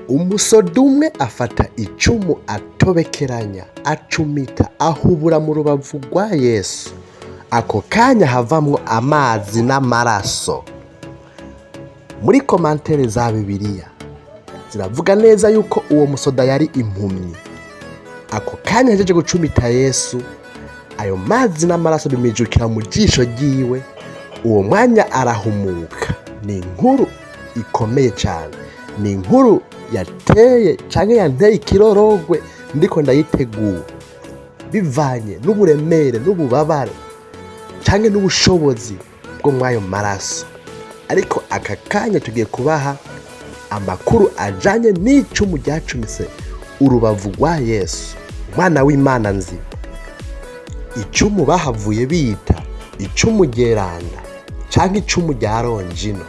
Umusoda umwe afata icumu, atobekeranya, acumita, ahubura mu rubavu rwa Yesu. Ako kanya havamwo amazi n'amaraso. Muri commentaires za Bibiliya ziravuga neza yuko uwo musoda yari impumyi. Ako kanya yajeje gucumita Yesu, ayo mazi n'amaraso bimijukira mu jisho ryiwe. Uwo mwanya arahumuka. Ni inkuru ikomeye cyane, ni inkuru yateye cyangwa yanteye ikirorogwe ndiko ndayitegura, bivanye n'uburemere n'ububabare cyangwa n'ubushobozi bwo mw'ayo maraso. Ariko aka kanya tugiye kubaha amakuru ajanye n'icumu ryacumise urubavu rwa Yesu, umwana w'Imana nzima, icumu bahavuye bita icumu ryeranda canke icumu rya Longino.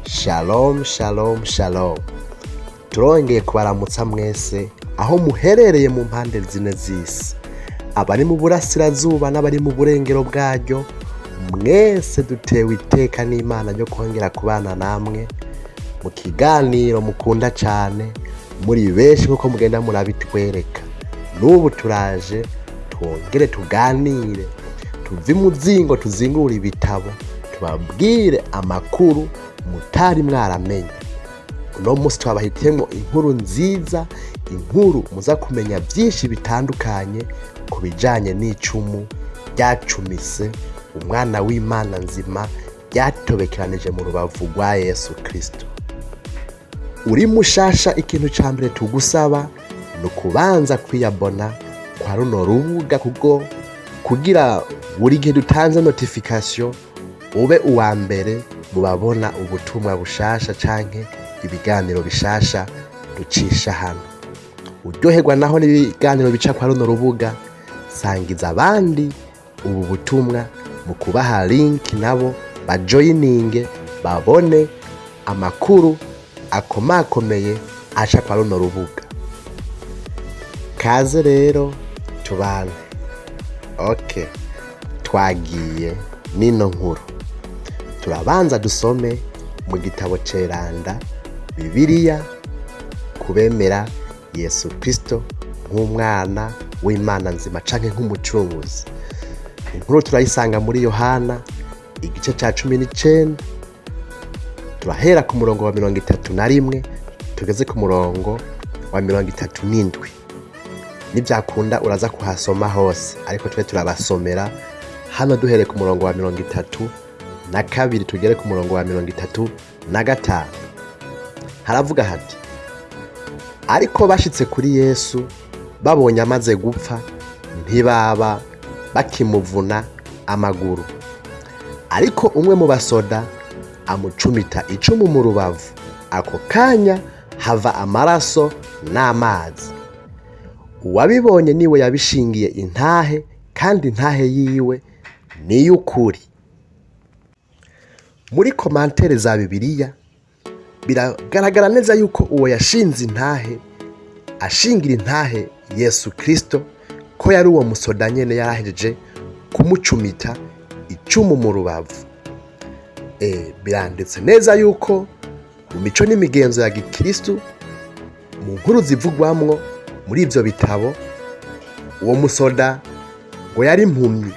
Shalom, shalom, shalom! Turongeye kubaramutsa mwese aho muherereye mu mpande zine z'isi, abari mu burasirazuba n'abari mu burengero bwaryo. Mwese dutewe iteka n'Imana ryo kongera kubana namwe mu kiganiro mukunda cyane muri benshi, nk'uko mugenda murabitwereka. N'ubu turaje twongere tuganire, tuve imuzingo, tuzingure ibitabo, tubabwire amakuru mutari mwaramenye. Uno munsi twabahitiyemo inkuru nziza, inkuru muza kumenya byinshi bitandukanye ku bijanye n'icumu ryacumise umwana w'Imana nzima, ryatobekeranije mu rubavu rwa Yesu Kristo. Uri mushasha, ikintu ca mbere tugusaba ni ukubanza kwiyabona kwa runo rubuga, kuko kugira buri gihe dutanze notification ube uwa mbere mu babona ubutumwa bushasha canke ibiganiro bishasha ducisha hano. Uryoherwa naho n'ibiganiro bica kwa runo rubuga, sangiza abandi ubu butumwa mu kubaha link, nabo bajoyininge, babone amakuru akomakomeye aca kwa runo rubuga. Kaze rero tubane. Ok, twagiye n'ino nkuru. Turabanza dusome mu gitabo ceranda Bibiliya kubemera Yesu Kristo nk'umwana w'Imana nzima canke nk'umucunguzi. Inkuru turayisanga muri Yohana igice ca 19. Turahera ku murongo wa 31 tugeze ku murongo wa 37. Nibyakunda uraza kuhasoma hose, ariko twe turabasomera hano duhereye ku murongo wa 32 tugere ku murongo wa 35. Haravuga hati: "Ariko bashitse kuri Yesu, babonye amaze gupfa, ntibaba bakimuvuna amaguru. Ariko umwe mu basoda amucumita icumu mu rubavu, ako kanya hava amaraso n'amazi. Uwabibonye niwe yabishingiye intahe, kandi intahe yiwe ni iy'ukuri." Muri commentaires za Bibiliya biragaragara neza yuko uwo yashinze intahe, ashingira intahe Yesu Kristo, ko yari uwo musoda nyene yarahejeje kumucumita icumu mu rubavu. Biranditse neza yuko mu mico n'imigenzo ya gikristu, mu nkuru zivugwamwo muri ivyo bitabo, uwo musoda ngo yari impumyi,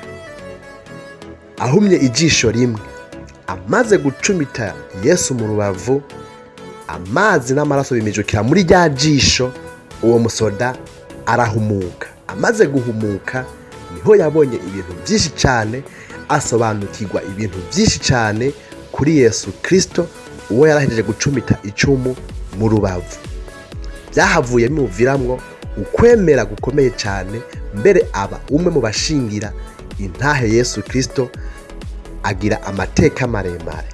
ahumye ijisho rimwe. Amaze gucumita Yesu mu rubavu, amazi n'amaraso bimijukira muri rya jisho, uwo musoda arahumuka. Amaze guhumuka niho yabonye ibintu byinshi cyane, asobanukirwa ibintu byinshi cyane kuri Yesu Kirisito, uwo yarahejeje gucumita icumu mu rubavu. Byahavuye bimuviramwo ukwemera gukomeye cyane, mbere aba umwe mu bashingira intahe Yesu Kirisito, agira amateka maremare.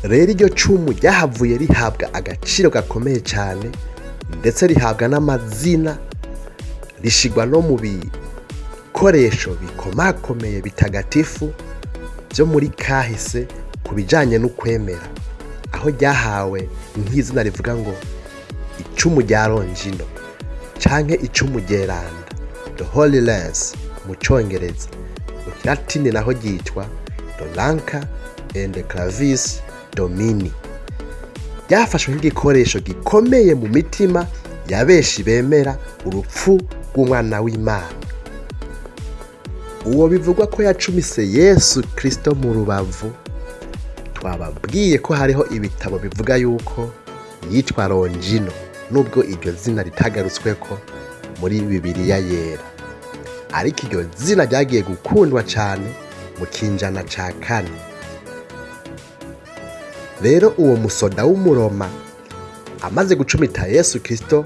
Rero iryo cumu ryahavuye rihabwa agaciro gakomeye cyane, ndetse rihabwa n'amazina, rishigwa no mu bikoresho bikomakomeye bitagatifu byo muri kahise ku bijyanye n'ukwemera, aho ryahawe nk'izina rivuga ngo icumu rya Longino canke icumu ryeranda, the Holy Lance mu Congereza. Mu Kilatini naho ryitwa the Lanca and Clavis Domini. Ryafashwe nk'igikoresho gikomeye mu mitima ya benshi bemera urupfu rw'umwana w'Imana. Uwo bivugwa ko yacumise Yesu Kristo mu rubavu, twababwiye ko hariho ibitabo bivuga yuko yitwa Longino, nubwo iryo zina ritagarutsweko muri Bibiliya Yera, ariko iryo zina ryagiye gukundwa cyane mu kinjana ca kane. Rero uwo musoda w'Umuroma amaze gucumita Yesu Kristo,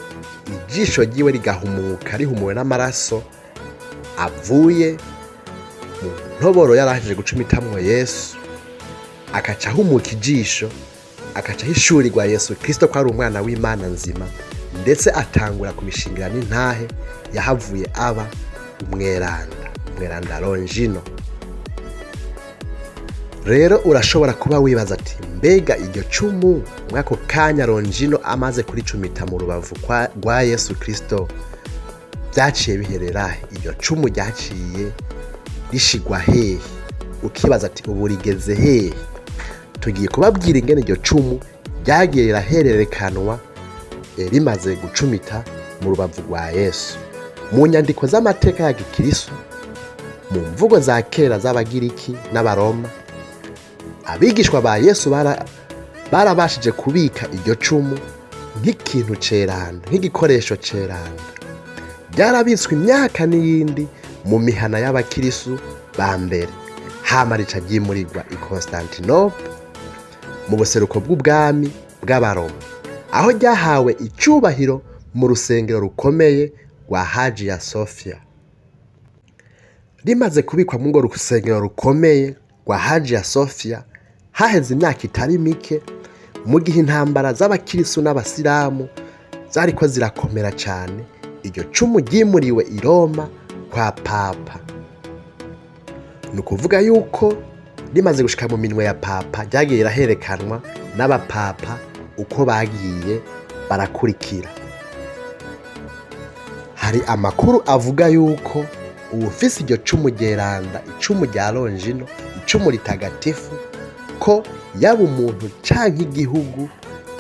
ijisho ryiwe rigahumuka rihumuwe n'amaraso avuye mu ntoboro yarangije gucumitamwo Yesu, akaca ahumuka ijisho, akaca ahishurirwa Yesu Kristo ko ari umwana w'Imana nzima, ndetse atangura kubishingira n'intahe. Yahavuye aba umweranda, umweranda Longino. Rero urashobora kuba wibaza ati: "Mbega iryo cumu mw'ako kanya Longino amaze kuricumita mu rubavu rwa Yesu Kristo byaciye biherera he? Iryo cumu ryaciye rishigwa hehe?" Ukibaza ati: "Ubu rigeze hehe?" Tugiye kubabwira ingene iryo cumu ryagiye rirahererekanwa rimaze gucumita mu rubavu rwa Yesu. Mu nyandiko z'amateka ya gikirisu, mu mvugo za kera z'Abagiriki n'Abaroma, abigishwa ba Yesu barabashije kubika iryo cumu nk'ikintu ceranda, nk'igikoresho ceranda. Ryarabitswe imyaka n'iyindi mu mihana y'abakirisu ba mbere, hama rica ryimurirwa i Constantinople mu buseruko bw'ubwami bw'Abaroma, aho ryahawe icubahiro mu rusengero rukomeye rwa Hagia Sophia. Rimaze kubikwa muri urwo rusengero rukomeye rwa Hagia Sophia, haheze imyaka itari mike, mu gihe intambara z'abakirisu n'Abasilamu zariko zirakomera cyane, iryo cumu ryimuriwe i Roma kwa Papa. Ni ukuvuga yuko rimaze gushika mu minwe ya Papa, ryagiye riraherekanwa n'abapapa uko bagiye barakurikira. Hari amakuru avuga yuko uwufise iryo cumu ryeranda, icumu rya Longino, icumu ritagatifu, ko yaba umuntu canke igihugu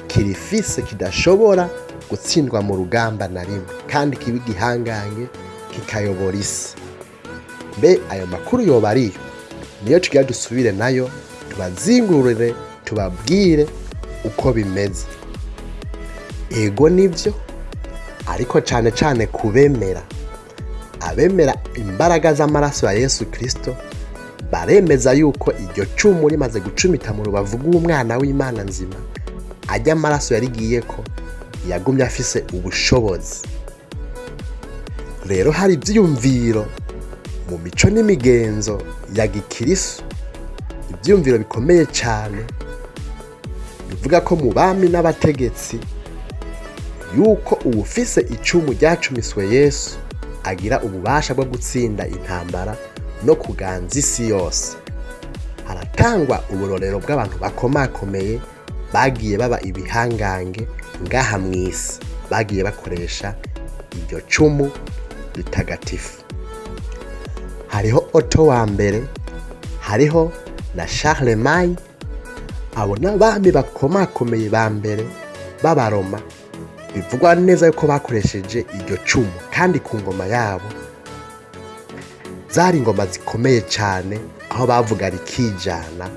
kirifise kidashobora gutsindwa mu rugamba na rimwe, kandi kiba igihangange kikayobora isi. Mbe ayo makuru yoba ariyo? Niyo tugira dusubire nayo tubazingurire, tubabwire uko bimeze. Ego nivyo, ariko cane cane kubemera, abemera imbaraga z'amaraso ya Yesu Kristo, baremeza yuko iryo cumu rimaze gucumita mu rubavu rw'umwana w'Imana nzima, ajya amaraso yarigiyeko yagumye afise ubushobozi. Rero hari ivyiyumviro mu mico n'imigenzo ya gikirisu, ivyiyumviro bikomeye cyane bivuga ko mu bami n'abategetsi yuko uwufise icumu ryacumiswe Yesu agira ububasha bwo gutsinda intambara no kuganza isi yose. Haratangwa uburorero bw'abantu bakomakomeye bagiye baba ibihangange ngaha mu isi, bagiye bakoresha iryo cumu ritagatifu. Hariho Otto wa mbere, hariho na Charlemagne. Abo n'abami bakomakomeye ba mbere b'Abaroma bivugwa neza yuko bakoresheje iryo cumu, kandi ku ngoma yabo zari ingoma zikomeye cyane, aho bavuga rikijana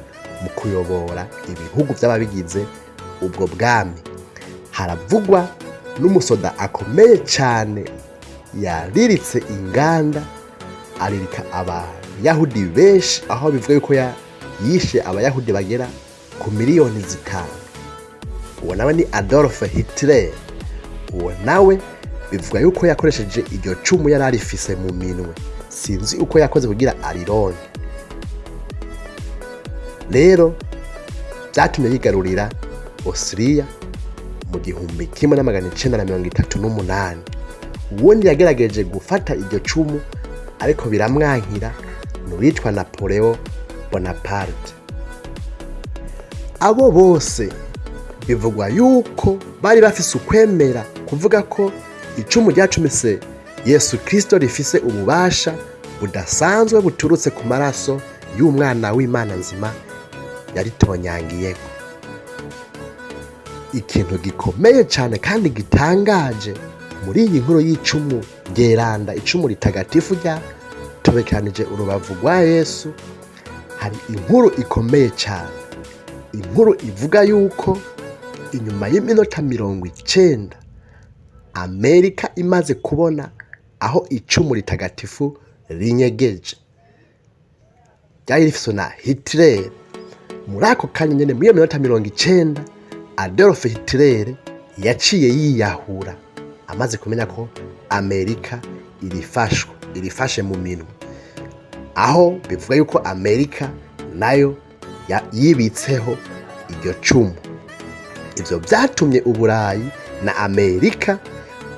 mu kuyobora ibihugu byaba bigize ubwo bwami. Haravugwa n'umusoda akomeye cyane yariritse inganda, aririka Abayahudi benshi, aho bivuga yuko yishe Abayahudi bagera ku miliyoni 5. Uwo nawe ni Adolf Hitler. Uwo nawe bivuga yuko yakoresheje iryo cumu yari arifise mu minwe, sinzi uko yakoze kugira arironke. Rero byatumye yigarurira Australia mu 1938. Uwundi yagerageje gufata iryo cumu ariko biramwankira ni uwitwa Napoleon Bonaparte. Abo bose bivugwa yuko bari bafise ukwemera kuvuga ko icumu ryacumise Yesu Kristo rifise ububasha budasanzwe buturutse ku maraso y'umwana w'Imana nzima yaritonyangiyeko. Ikintu gikomeye cyane kandi gitangaje muri iyi nkuru y'icumu ryeranda, icumu ritagatifu ryatobekeranije urubavu rwa Yesu, hari inkuru ikomeye cyane, inkuru ivuga yuko inyuma y'iminota 90 Amerika imaze kubona aho icumu ritagatifu rinyegeje ryari rifiswe na Hitler, muri ako kanya nyene, muri iyo minota 90, Adolf Hitler yaciye yiyahura amaze kumenya ko Amerika irifashe mu minwe, aho bivuga yuko Amerika nayo yibitseho iryo cumu. Ivyo vyatumye Uburayi na Amerika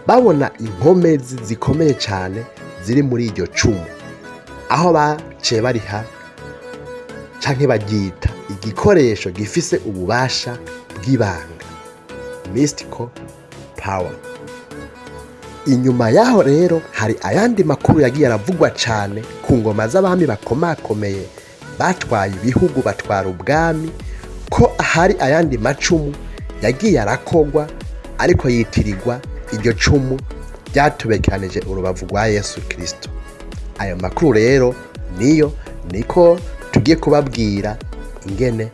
babona inkomezi zikomeye cyane ziri muri iryo cumu, aho baciye bariha canke baryita igikoresho gifise ububasha bw'ibanga, mystical power. Inyuma yaho rero hari ayandi makuru yagiye aravugwa cyane ku ngoma z'abami bakomakomeye batwaye ibihugu, batwara ubwami, ko hari ayandi macumu yagiye arakogwa ariko yitirirwa iryo cumu ryatobekeranije urubavu rwa Yesu Kristo. Ayo makuru rero niyo niko tugiye kubabwira ingene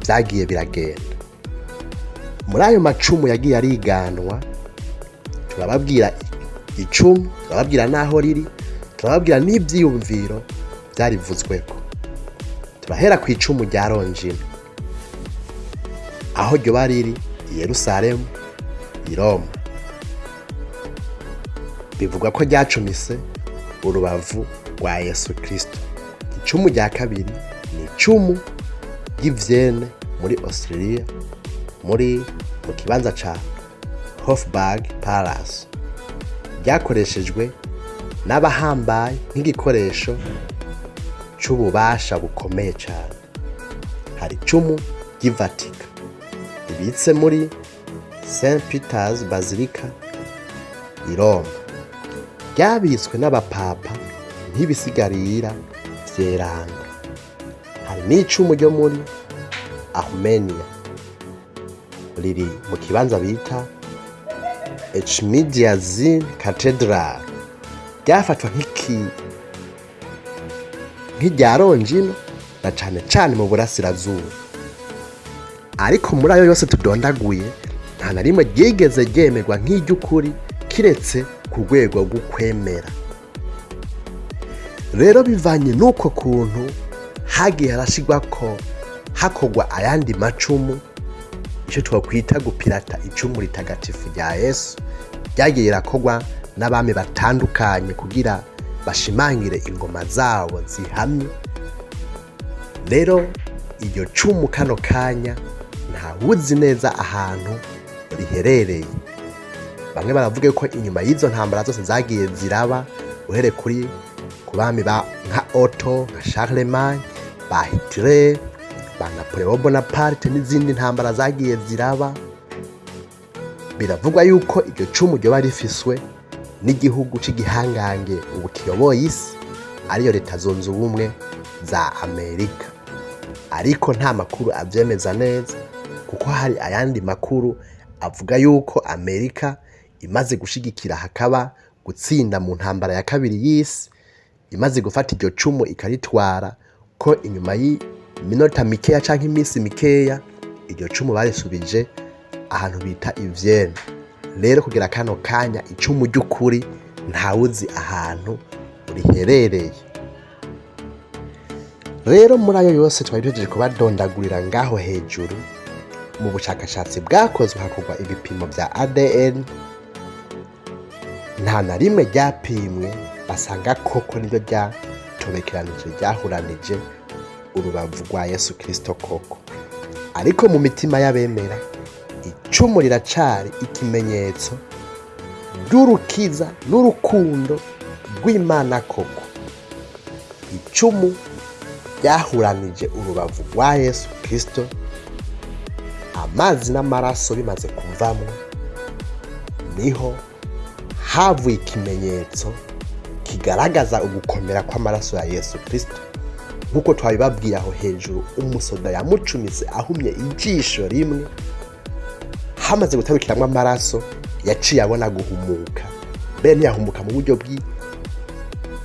vyagiye biragenda muri ayo macumu yagiye ariganwa. Turababwira icumu, turababwira n'aho riri, turababwira n'ivyiyumviro vyarivuzweko. Turahera ku icumu rya Longino, aho ryoba riri i Yerusalemu, i Roma. Bivugwa ko ryacumise urubavu rwa Yesu Kristo. Icumu rya kabiri ni icumu ry'i Vienne muri Australia, mu kibanza ca Hofburg Palace, ryakoreshejwe n'abahambaye nk'igikoresho c'ububasha bukomeye cane. Hari icumu ry'i Vatican ribitse muri St Peter's Basilica i Roma, ryabitswe n'abapapa nk'ibisigarira vyeranda. Hari n'icumu ryo muri Armenia riri mu kibanza bita Etchmiadzin Cathedral, ryafatwa nk'irya Longino na cane cane mu burasirazuba. Ariko muri ayo yose tudondaguye, nta na rimwe ryigeze ryemerwa nk'iry'ukuri, kiretse ku rwego rw'ukwemera. Rero bivanye n'uko kuntu hagiye harashigwa ko hakorwa ayandi macumu, icyo twakwita gupirata icumu ritagatifu rya Yesu, ryagiye rirakorwa n'abami batandukanye kugira bashimangire ingoma zabo zihamye. Rero iryo cumu kano kanya ntawuzi neza ahantu riherereye. Bamwe baravuga ko inyuma y'izo ntambara zose zagiye ziraba, uhereye ku bami ba nka Otto, nka Charlemagne, ba Hitler, ba Napoleon Bonaparte n'izindi ntambara zagiye ziraba, biravugwa yuko iryo cumu ryoba rifiswe n'igihugu c'igihangange ubu kiyoboye isi, ariyo Leta Zunze Ubumwe za Amerika. Ariko nta makuru avyemeza neza, kuko hari ayandi makuru avuga yuko Amerika imaze gushigikira hakaba gutsinda mu ntambara ya kabiri y'isi, imaze gufata iryo cumu ikaritwara, ko inyuma y'iminota mikeya canke iminsi mikeya iryo cumu barisubije ahantu bita i Vienne. Rero kugira kano kanya icumu ry'ukuri ntawuzi ahantu riherereye. Rero muri ayo yose twari duhejeje kubadondagurira ngaho hejuru, mu bushakashatsi bwakozwe hakorwa ibipimo vya ADN, nta na rimwe ryapimwe basanga koko niryo ryatobekeranije, ryahuranije urubavu rwa Yesu Kristo koko. Ariko mu mitima y'abemera, icumu riracari ikimenyetso ry'urukiza n'urukundo rw'Imana koko. Icumu ryahuranije urubavu rwa Yesu Kristo, amazi n'amaraso bimaze kuvamwo, niho havuye ikimenyetso kigaragaza ugukomera kw'amaraso ya Yesu Kristo, nk'uko twabibabwiye aho hejuru. Umusoda yamucumise ahumye ijisho rimwe, Hamaze gutarukiramwo amaraso, yaciye abona guhumuka. Mbere ntiyahumuka mu buryo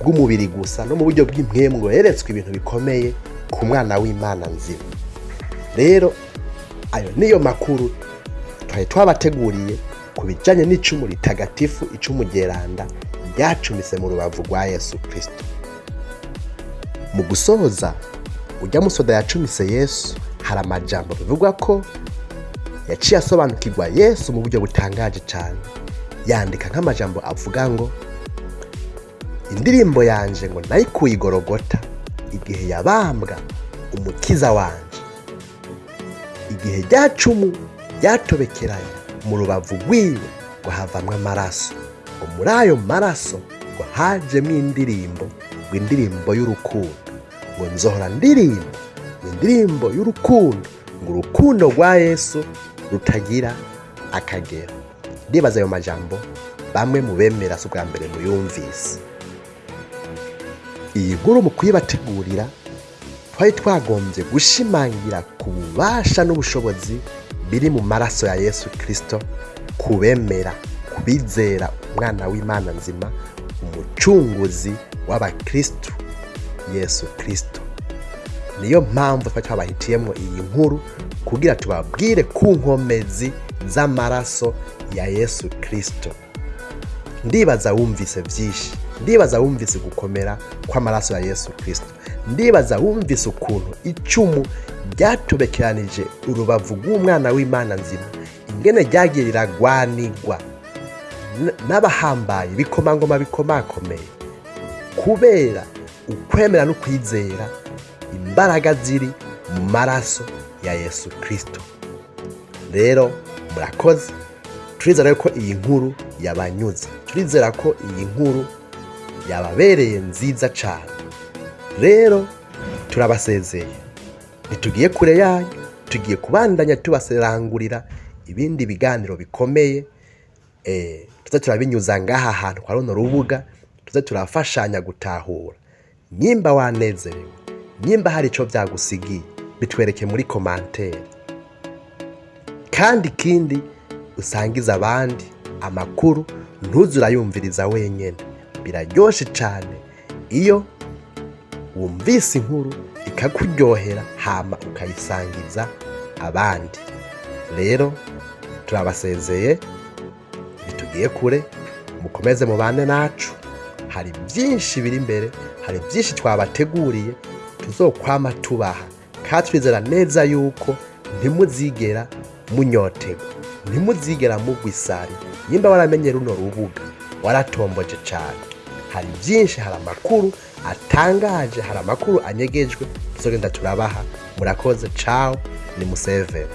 bw'umubiri gusa, no mu buryo bw'impwemu, ngo yeretswe ibintu bikomeye ku mwana w'Imana nzima. Rero ayo niyo makuru twari twabateguriye ku bijanye n'icumu ritagatifu, icumu ryeranda ryacumise mu rubavu rwa Yesu Kristo. Mu gusoza, ujya musoda yacumise Yesu, hari amajambo bivugwa ko yaciye asobanukirwa Yesu mu buryo butangaje cyane. Yandika nk'amajambo avuga ngo: "Indirimbo yanje ngo nayikuye igorogota igihe yabambwa umukiza wanje, igihe rya cumu ryatobekeranya mu rubavu rwiwe ngo havamwo amaraso, ngo muri ayo maraso ngo hajemwo indirimbo, ngo indirimbo y'urukundo, ngo nzohora ndirimba indirimbo y'urukundo, ngo urukundo rwa Yesu rutagira akagero." Ndibaza ayo majambo bamwe mu bemera si ubwa mbere muyumvise. Iyi nkuru mu kuyibategurira twari twagombye gushimangira ku bubasha n'ubushobozi biri mu maraso ya Yesu Kirisito kubemera, kubizera umwana w'Imana nzima, umucunguzi w'abakristu Yesu Kirisito. Niyo mpamvu twari twabahitiyemo iyi nkuru, kugira tubabwire ku nkomezi z'amaraso ya Yesu Kirisito. Ndibaza wumvise byinshi, ndibaza wumvise gukomera kw'amaraso ya Yesu Kirisito, ndibaza wumvise ukuntu icumu ryatobekeranije urubavu rw'umwana w'Imana nzima, ingene ryagiye riragwanigwa n'abahambaye, bikomangoma bikomakomeye, kubera ukwemera no kwizera imbaraga ziri mu maraso ya Yesu Kirisito. Rero murakoze. Turizera ko iyi nkuru yabanyuze, turizera ko iyi nkuru yababereye nziza cyane. Rero turabasezeye, ntitugiye kure yanyu, tugiye kubandanya tubaserangurira ibindi biganiro bikomeye. Tuze turabinyuza ngaha hantu kwa runo rubuga, tuze turafashanya gutahura. Nyimba wanezerewe, nyimba hari icyo byagusigiye, bitwereke muri commentaire. Kandi ikindi, usangiza abandi amakuru, ntuze urayumviriza wenyine. Biraryoshe cyane iyo wumvise inkuru ikakuryohera, hama ukayisangiza abandi. Rero turabasezeye, ntitugiye kure, mukomeze mubane nacu. Hari byinshi biri imbere, hari byinshi twabateguriye tuzokwama tubaha, kandi twizera neza yuko ntimuzigera munyotegwa, ntimuzigera mugwa isari. Nimba waramenye runo rubuga, waratomboje cyane. Hari byinshi, hari amakuru atangaje, hari amakuru anyegejwe tuzogenda turabaha. Murakoze, ciao, ni Museveni.